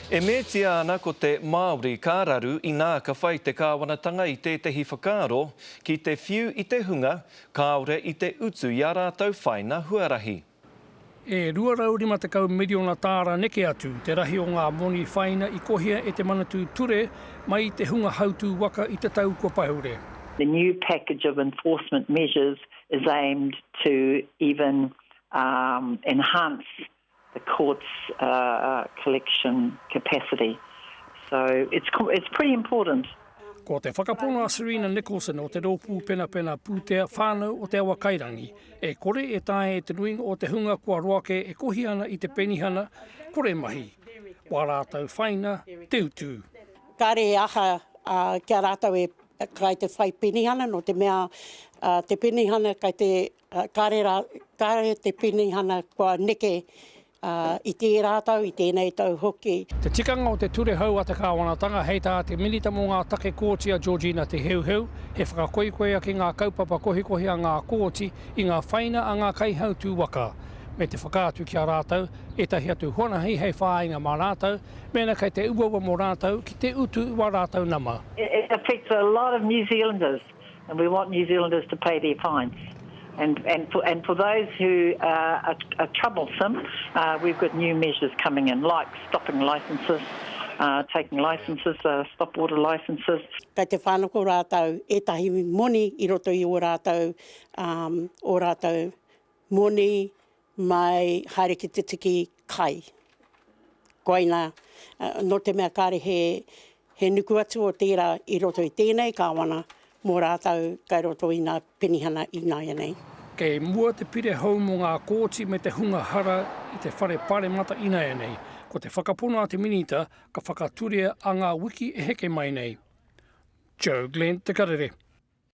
E meatia ana ko te Māori ka raru inā ka whai te kāwanatanga i tētehi whakaaro ki te whiu i te hunga kāore i te utu i ā rātou whaina huarahi. E 250 miriona tāra neke atu te rahi o ngā moni whaina i kohia e te Manatū Ture mai i te hunga hautū waka i te tau kua pahure. The new package of enforcement measures is aimed to even enhance the court's collection capacity. So it's it's pretty important. Ko te whakapono a Serena Nicholson o te Rōpū Penapena Pūtea Whānau o Te Awakairangi, e kore e taea e te nuinga o te hunga kua roa kē e kohi ana i te penihana kore mahi, wā rātou whaina te utu. Kāre e aha ki a rātou e kai te whai penihana, nō te mea te penihana kai te Kāre rā, kāre te penihana kua neke i tērā tau, i tēnei tau hoki. Te tikanga o te ture hou a te kāwanatanga, hei tā te Minita mō ngā Take Kōti a Georgina Te Heuheu, he whakakoikoi ake ngā kaupapa kohikohi a ngā kōti i ngā whaina a ngā kaihautū waka, me te whakaatu ki a rātou ētahi atu huarahi hei whāinga mā rātou mēnā kei te uaua mō rātou ki te utu i wā rātou nama. It affects a lot of New Zealanders. And we want New Zealanders to pay their fines. And, and, for, and for those who uh, are, are troublesome, uh, we've got new measures coming in, like stopping licences, uh, taking licences, uh, stop order licences. Kei te whānako rātou ētahi moni i roto i ō rātou, um, ō rātou moni mai haere ki te tiki kai. Koina, nō te mea kāre he, he nuku atu o tērā i roto i tēnei kāwana mō rātou kai roto i ngā penihana ināianei. Kei mua te pire hou mō ngā kōti me te hunga hara i te whare paremata ināianei. Ko te whakapono a te Minita ka whakaturia a ngā wiki e heke mai nei. Joe Glenn, Te Karere.